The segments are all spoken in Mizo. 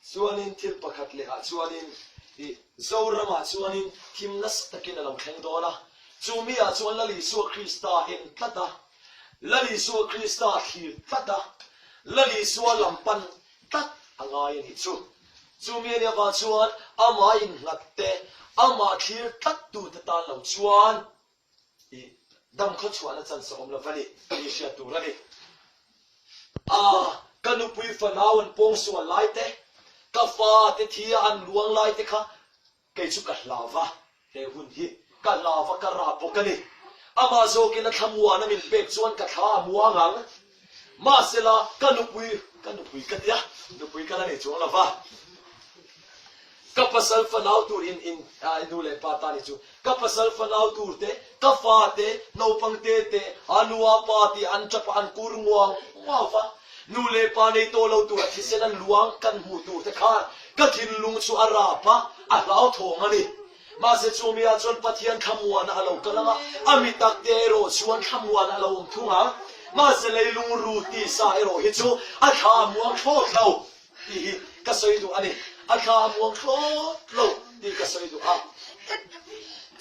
Chuanin thil pakhat lehah chuanin i Zoramah chuanin thim nasa takin a lo thleng dawn a, chu miah chuan Lal Isua Krista en tlat a, Lal Isua Krista thlir tlat a, Lal Isua lam pan tlat a ngai a nih chu. Chu mi a nih avang chuan amah innghat te, amah thlir tlat tute tan lo chuan i dam khaw chhuahna chance a awm lo va ni tih hriat tur a ni. A, ka nupui fanau an pawng sual lai te, ka fa te thi a an luang lai te kha kei chu ka hlau va, he hun hi ka hlau va ka rap bawk a ni. Amah zawkin a thlamuana min pek chuan ka thla a muang ang. Mahsela, ka nupui, ka nupui ka tia, nupui ka la nei chuang lo va. Ka pasal fanau tur in in i nu leh pa ta ni chu, ka pasal fanau tur te, ka fa te, naupang te te, a nu a pa te an tap a an kur nguau nguau va. Nu leh pa nei tawh lo tura thisen an luang kan hmuh tur te khan ka thinlung chu a rap a, a hlauthawng a ni. Mahse chumi ah chuan Pathian thlamuana a lo kal ang a, a mi takte erawh chuan thlamuana a lo awm thung ang. Mahse leilung ru tisa erawh hi chu a thla a muang thlawt lo tih hi ka sawi duh a ni. A thla a muang thlawt lo tih ka sawi duh a.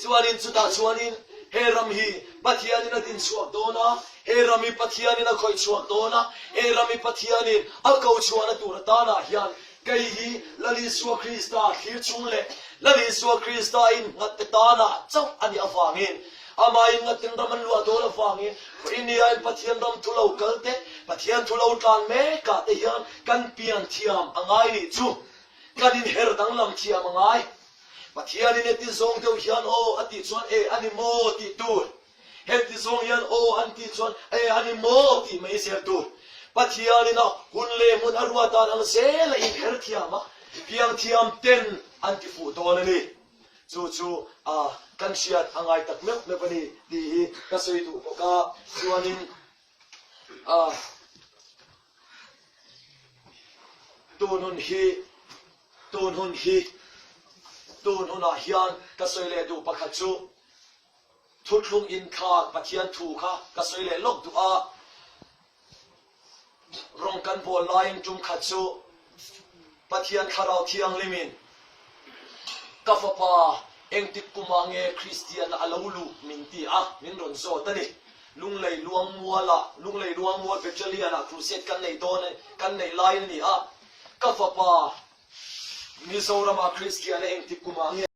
Chuanin chutah chuanin he ram hi Pathianin a din chhuak dawn a, he ram hi Pathianin a khawih chhuak dawn a, he ram hi Pathianin a ko chhuahna tur atanah hian Kei hi Lal Isua Krista thlir chung leh Lal Isua Krista innghatte tanah chauh a nih avangin, amah innghatin ram an luah dawn avangin, Khaw-Iniain Pathian ram thu lo kal te, Pathian thu lo tlan mekah te hian kan pian thiam a ngai nih chu. Kan inher danglam thiam a ngai. Pathianin heti zawng deuh hian aw a tih chuan e a ni maw tih tur. Heti zawng hian aw an tih chuan e a ni maw tih mai zel tur. Pathianin a hun leh hmun a ruah dan ang zel a inher thiam a, piang thiam ten an ti fuh dawn a ni. Chu chu a kan hriat a ngai tak meuh meuh a ni tih hi ka sawi duh bawk a, chuanin a tun hun hi tun hun hi tun hunah hian ka sawi leh duh pakhat chu Thuthlung inthlak Pathian thu kha ka sawi leh lawk duh a, rawng kan bawl laiin tum khat chu Pathian Thlarau Thianghlimin ka fapa engtik kumah nge Kristianna a lo luh min ti a, min rawn zawt a ni. Lunglei Luangmualah, Lunglei Luangmual Battalion-ah crusade kan nei dawn kan neih laiin a ni a, ka fapa Mizoramah Kristianna engtik kumah nge.